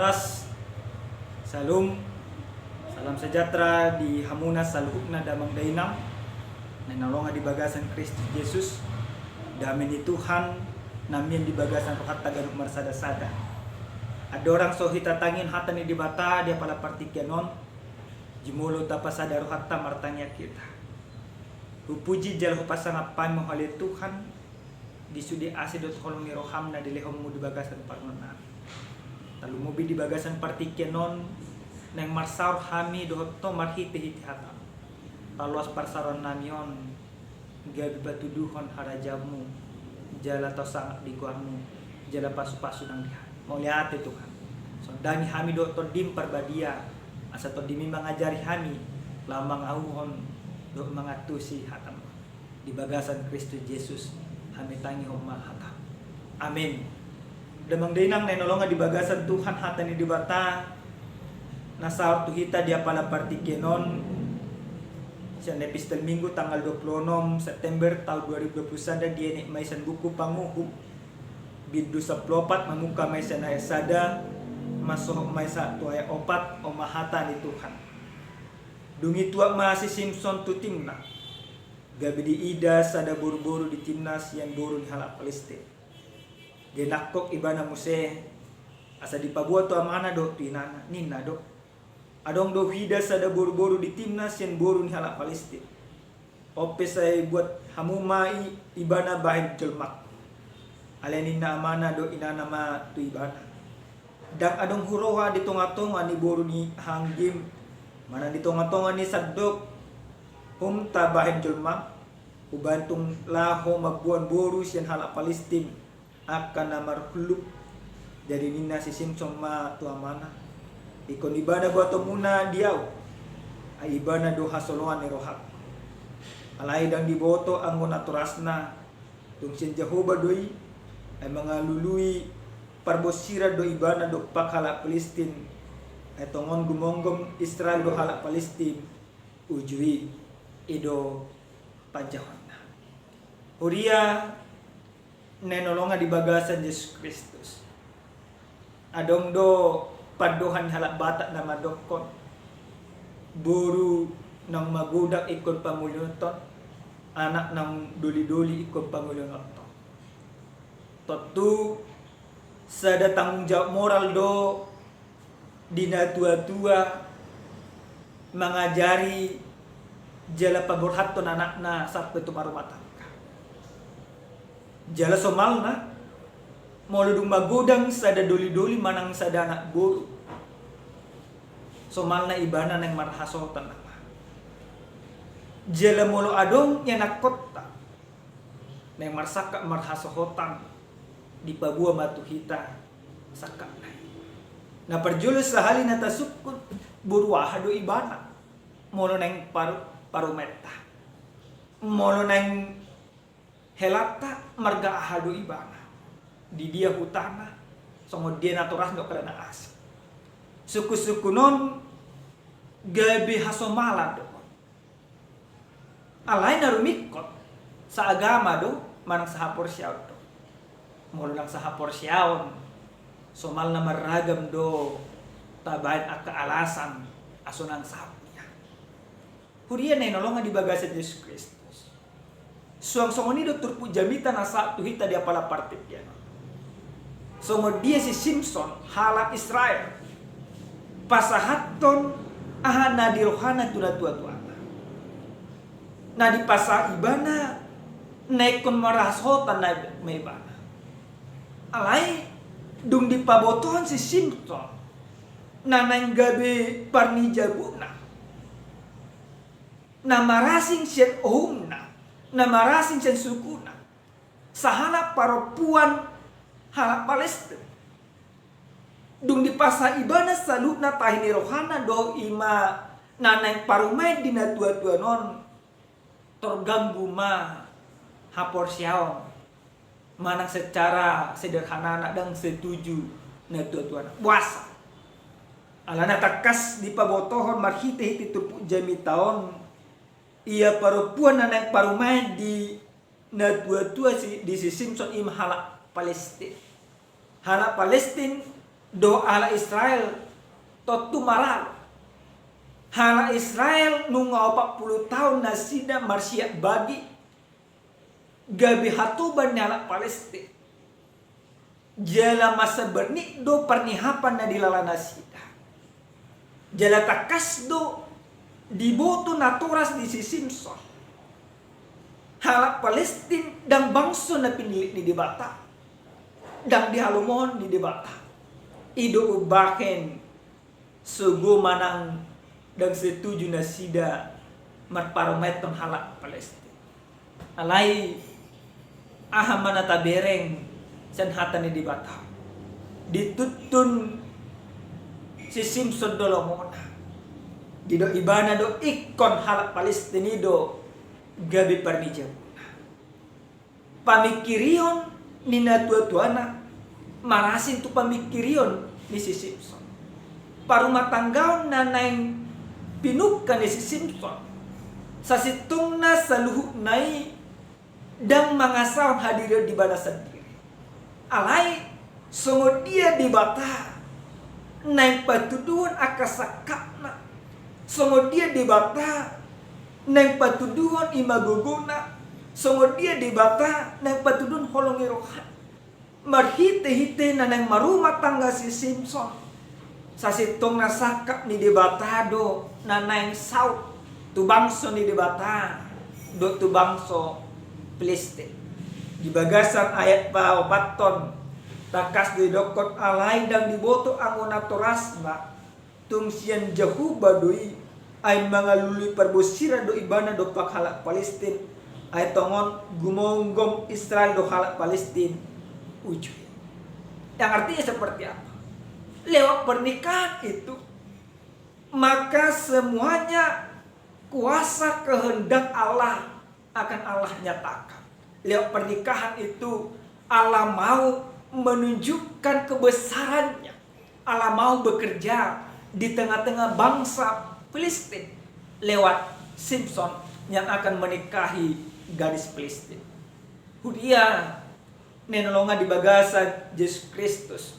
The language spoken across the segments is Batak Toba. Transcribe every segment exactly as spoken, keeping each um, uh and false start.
Tas, Shalom. Salam sejahtera di hamuna saluhutna damang dainang na hinaholongan di bagasan Kristus Jesus. Dame ni Tuhan na mian di bagasan rohanta ganup marsada-sada. Andorang so hita tangihon hata ni Debata di apala partingkian on, jumolo tapasada rohanta martangiang hita. Hupuji jala hupasangap hami ma Ho ale Tuhan, di sude asi dohot holong ni roham na dilehonmu di bagasan parngoluonnami. Tarlumobi di bagasan partingkian on, naeng marsaor hami dohot ho marhite-hite hatam. Paloas parsaorannami on, gabe patuduhon harajaonmu, jala tau sangap di goarmu, jala pasu-pasu nang di hami. Mauliate Tuhan. Sondangi hami dohot Tondim Parbadia, asa Tondimi mangajari hami, laho mangahuhon dohot mangantusi hatam. Di bagasan Kristus Jesus, hami tangihon ma hatam. Amin. Damang dainang na hinaholongan di bagasan Tuhan, hata ni Debata na saor tu hita di apala partingkian on, sian epistel Minggu tanggal dua puluh enam September tahun dua ribu dua puluh sada, dienet ma i sian buku Panguhum, bindu sampulu opat, mamungka ma i sian ayat sada, mansohot ma i sahat tu ayat opat. On ma hata ni Tuhan. Dung i tuat ma si Simson tu Timna, gabe diida sada boru-boru di Timna sian boru ni halak Palestin. Dinangkok ibana muse, asa dipaboa tu amana dohot tu inana, ninna do: Adong do huida sada boru-boru di Timna sian boru ni halak Palestin. On pe sai buat hamu ma i ibana bahen jolmangku. Alai ninna amana dohot inana ma tu ibana: Ndang adong huroha di tonga-tonga ni boru ni hahanggi manang di tonga-tonga ni sandok humta bahen jolmam, hubahen tung laho mamboan boru sian halak Palestin angka na marhullup. Jadi ninna si Simson ma tu amana: Ingkon ibana boatonmuna di ahu, ai ibana do hasoloan ni rohangku. Alai ndang diboto anggo natorasna, tung sian Jahowa do i, ai mangalului parbonsiran do ibana dompak halak Palestin. Ai tongon gumomgom Israel do halak Palestin, uju i, i do panjouonna. Huria na hinaholongan di bagasan Jesus Kristus. Adong do pandohan ni halak Batak na mandokkon: Boru naung magodang ingkon pangolihonton, anak naung doli-doli ingkon pangolihonton. Tontu sada tanggung jawab moral do di natua-tua mangajari jala paborhathon anakna sampe tu marumah tangga. Jala somalna, molo dung magodang sada doli-doli manang sada anak boru, somalna ibana naeng marhasohotan nama. Jala molo adong ianakhonta naeng marsangkap marhasohotan, dipaboa ma tu hita sangkapna i. Na parjolo sahali na tasungkun, boru aha do ibana molo naeng paru-, parumaenta? Molo naeng helanta, marga aha do ibana? Di dia hutana? Songon dia natorasna dohot angka na asing? Sungkun-sungkun on gabe hasomalan do. Alai na rumingkot, saagama do manang sahaporseaon do? Molo nang sahaporseaon, somalna marragam do tabaen angka alasan aso nang sahat nian. Huria na hinaholongan di bagasan Jesus Kristus. Suang songon i do turpuk jamita na sahat tu hita di apala partingkian on. Songon dia si Simson, halak Israel, pasahathon aha na di rohana tu natua-tuana. Na dipasahat ibana, na ingkon marhasohotan na ma ibana. Alai, dung dipabotohon si Simson, na naeng gabe parnijabuna, na marasing sian uhumna, na marasing sian sukuna, sahalak parompuan halak Palestin. Dung dipasahat ibana saluhutna tahi ni rohana dohot i ma na naeng parumaen di natua-tuana on, terganggu ma haporseaon. Manang secara sederhanana ndang setuju natua-tuana. Boasa? Alana tangkas dipabotohon marhite-hite turpuk jamita on, ia parompuan na naeng parumaen di natua-tua si, di si Simson i ma halak Palestin. Halak Palestin Dohot halak Israel tontu maralo. Halak Israel nunga opat pulu taon nasida marsiap bagi gabe hatoban ni halak Palestin. Jala masa bernit do parnihapan na dilala nasida. Jala tangkas do diboto natoras di si Simson. Halak Palestin ndang bangso na pinillit ni Debata, ndang dihalomohon ni Debata. I do umbahen sogo manang ndang setuju nasida marparumaenhon halak Palestin. Alai aha ma na tabereng sian hata ni Debata? Dituntun si Simson do lomona. Didok ibana do ingkon halak Palestin i do gabe parnijabuna. Pamingkirion ni natuatuana marasing tu pamingkirion ni si Simson. Parumatanggaon na naeng pinungka ni si Simson, sasintongna saluhutna i ndang mangasahon hadirion di ibana sandiri. Alai songon dia Debata naeng patuduhon angka sangkapna, songon dia Debata naeng patuduhon ima gogona, songon dia Debata naeng patuduhon holong ni rohana. Marhitehite na naeng marumah tangga si Simson, sasintongna sangkap ni Debata do na naeng saut tu bangso ni Debata dohot tu bangso Palestin. Di bagasan ayat paopathon, tangkas do didokkon, alai ndang diboto anggo natorasna, tung sian Jahowa do i, ai mangalului parbonsirna do ibana dompak halak Palestin, ai tongon gumonggom Israel do halak Palestin uju i. Yang artinya seperti apa? Lewat pernikahan itu, maka semuanya kuasa kehendak Allah akan Allah nyatakan. Lewat pernikahan itu, Allah mau menunjukkan kebesarannya. Allah mau bekerja di tengah-tengah bangsa Palestin lewat Simson yang akan menikahi gadis Palestin. Huria na hinaholongan di bagasan Jesus Kristus.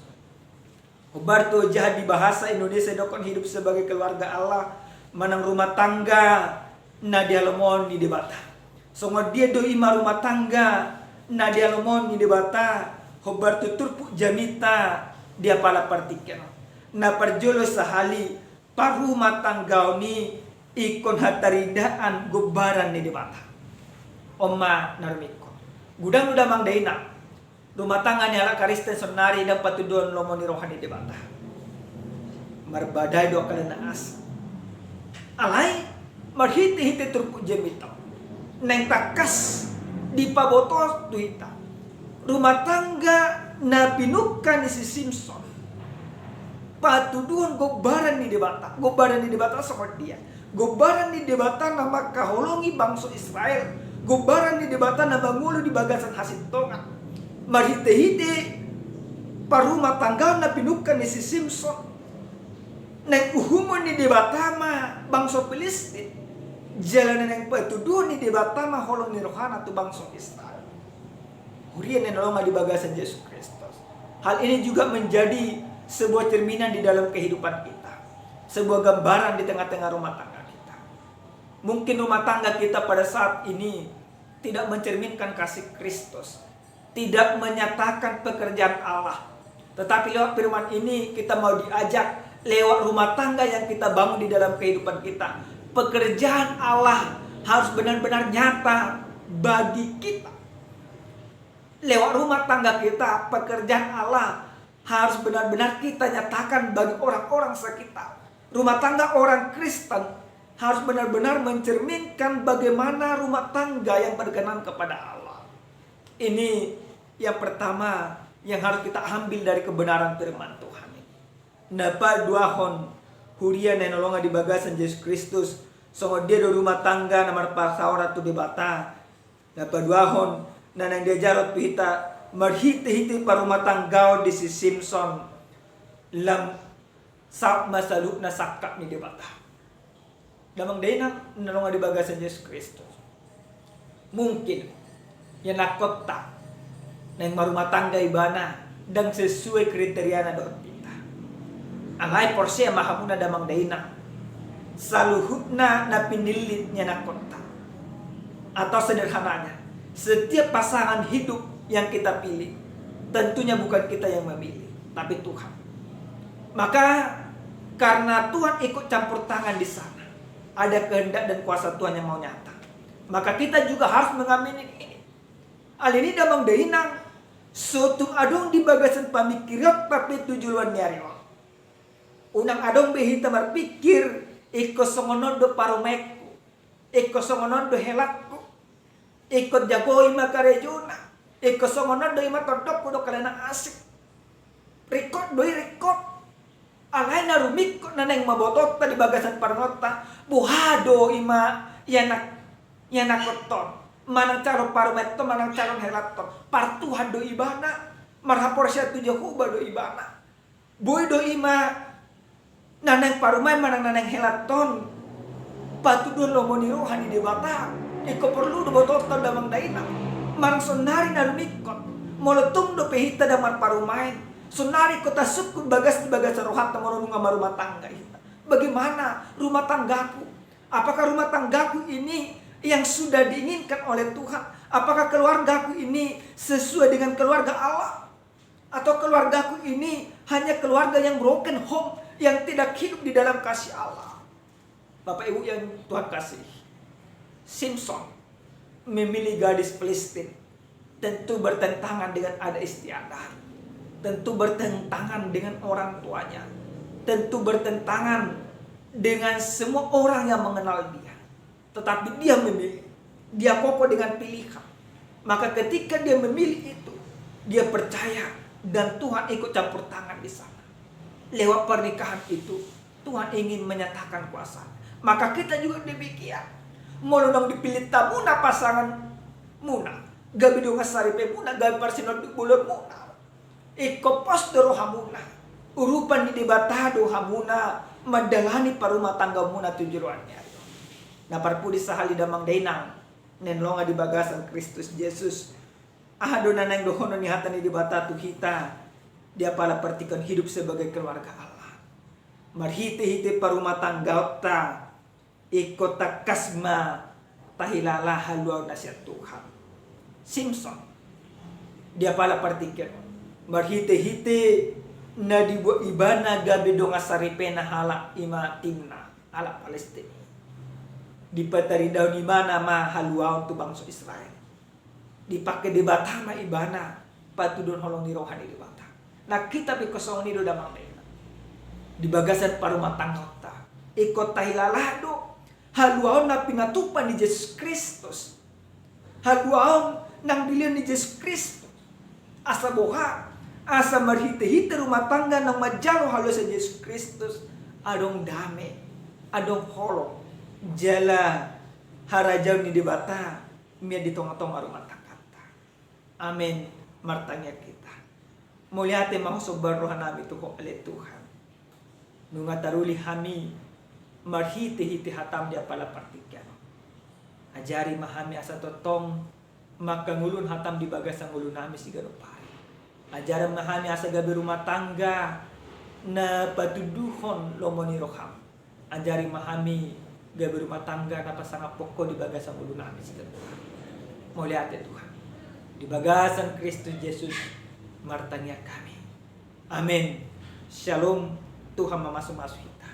Hombar tu jaha di bahasa Indonesia didokkon hidup sebagai keluarga Allah, manang rumah tangga na dihalomohon ni Debata. Songon dia do ima rumah tangga na dihalomohon ni Debata, hombar tu turpuk jamita di apala partingkian on. Na parjolo sahali, parumatanggaon i ingkon hataridaan gombaran ni Debata. On ma na rumingkot. Godang do damang dainang, rumah tangga ni halak Kristen saonari ndang patuduhon lomo ni roha ni Debata. Marbadai do angka na asing. Alai marhitehite turpuk jamita on, naeng tangkas dipaboto tu hita rumah tangga na pinungka ni si Simson patuduhon gombaran ni Debata. Gombaran ni Debata songon dia? Gombaran ni Debata na mangkaholongi bangso Israel. Gombaran ni Debata na mangolu di bagasan hasintongan. Marhitehite parumatanggaon na pinungka ni si Simson, naeng uhumon ni Debata ma bangso Palestin. Jala na naeng patuduhon ni Debata ma holong ni rohana tu bangso Israel. Huria na hinaholongan di bagasan Jesus Kristus. Hal ini juga menjadi sebuah cerminan di dalam kehidupan kita. Sebuah gambaran di tengah-tengah rumah tangga kita. Mungkin rumah tangga kita pada saat ini tidak mencerminkan kasih Kristus, tidak menyatakan pekerjaan Allah. Tetapi lewat firman ini kita mau diajak lewat rumah tangga yang kita bangun di dalam kehidupan kita. Pekerjaan Allah harus benar-benar nyata bagi kita. Lewat rumah tangga kita, pekerjaan Allah harus benar-benar kita nyatakan bagi orang-orang sekitar. Rumah tangga orang Kristen harus benar-benar mencerminkan bagaimana rumah tangga yang berkenan kepada Allah. Ini yang pertama yang harus kita ambil dari kebenaran firman Tuhan ini. Na paduahon, huria na hinaholongan di bagasan Jesus Kristus, songon dia do rumah tangga na marpasaoran tu Debata? Na paduahon, na naeng diajarhon tu hita marhitehite parumatanggaon di si Simson, lam saut ma saluhutna sangkap ni Debata. Damang dainang na hinaholongan di bagasan Jesus Kristus, mungkin ianakhonta naeng marumah tangga ibana ndang sesuai kriteriana dohot hita. Alai porsea ma hamuna damang dainang, saluhutna na pinillit ni anakkonta. Atau sederhananya, setiap pasangan hidup yang kita pilih, tentunya bukan kita yang memilih, tapi Tuhan. Maka karena Tuhan ikut campur tangan di sana, ada kehendak dan kuasa Tuhan yang mau nyata. Maka kita juga harus mengamini ini. Alani i damang dainang, so tung adong di bagasan pamingkirionta pe tu joloan ni ari on. Unang adong be hita marpingkir, ingkon songon on do parumaenku, ingkon songon on do helangku, ingkon jagoi ma karejona, ingkon songon on do i ma tondongku do, halak na asing. Ringkot do i, ringkot. Alai na rumingkot na naeng mambotoonta di bagasan parumaenta, boha do i ma ianakhon, ianakhonta on, manang calon parumaenta on, manang calon helanta on. Partuhan do ibana, marhaporseaon tu Jahowa do ibana. Boi do i ma na naeng parumaen manang na naeng helanta on patuduhon lomo ni roha ni Debata. Ingkon porlu do botoonta damang dainang. Manang saonari na rumingkot, molo tung dope hita ndang marparumaen, saonari ingkon tasungkun bagas di bagasan rohanta molo nunga marumah tangga hita. Bagaimana rumah tanggaku? Apakah rumah tanggaku ini yang sudah diinginkan oleh Tuhan? Apakah keluargaku ini sesuai dengan keluarga Allah? Atau keluargaku ini hanya keluarga yang broken home, yang tidak hidup di dalam kasih Allah? Bapak Ibu yang Tuhan kasih, Simson memilih gadis Filistin tentu bertentangan dengan adat istiadat, tentu bertentangan dengan orang tuanya, tentu bertentangan dengan semua orang yang mengenal dia. Tetapi dia memilih, dia kokoh dengan pilihan. Maka ketika dia memilih itu, dia percaya dan Tuhan ikut campur tangan di sana. Lewat pernikahan itu, Tuhan ingin menyatakan kuasa. Maka kita juga demikian. Molo naung dipillit hamuna pasanganmuna, gabe dongan saripemuna, gabe parsinonduk bolonmuna, ingkon pos do rohamuna, urupan ni Debata do hamuna mandalani parumatanggaonmuna tu joloan ni ari on. Na parpudi sahali damang dainang na hinaholongan di bagasan Kristus Jesus, aha do na naeng dohonon ni hata ni Debata tu hita di apala partingkian hidup sebagai keluarga Allah? Marhitehite parumatanggaonta, ingkon tangkas ma tahilala haluaon na sian Tuhan. Simson, di apala partingkian on, marhitehite na dibuat ibana gabe dongan saripena halak i ma Timna, halak Palestina, dipataridahon ibana ma haluaon tu bangso Israel. Dipangke Debata ma ibana patuduhon holong ni roha ni Debata. Na hita pe ingkon songon i do damang dainang. Di bagasan parumatanggaonta, ingkon tahilala do haluaon na pinatupa ni Jesus Kristus, haluaon nang dilehon ni Jesus Kristus. Asa boha? Asa marhitehite rumah tangga naung manjalo haluaon sian Jesus Kristus, adong dame, adong holong, jala harajaon ni Debata mian di tongatonga rumah tangganta. Amen. Martangiang hita. Mauliate ma husomba rohanami tu Ho ale Tuhan, nunga taruli hami marhitehite hatam di apala partingkian on. Ajari ma hami asa tongtong mangkangoluhon hatam di bagasan ngolunami siganup ari. Ajari ma hami asa gabe rumah tangga na patuduhon lomo ni roham. Ajari ma hami gabe rumah tangga na pasangaphon Ho di bagasan ngolunami siganup ari. Mauliate Tuhan. Di bagasan Kristus Jesus martangiang hami. Amen. Shalom. Tuhan mamasumasu hita.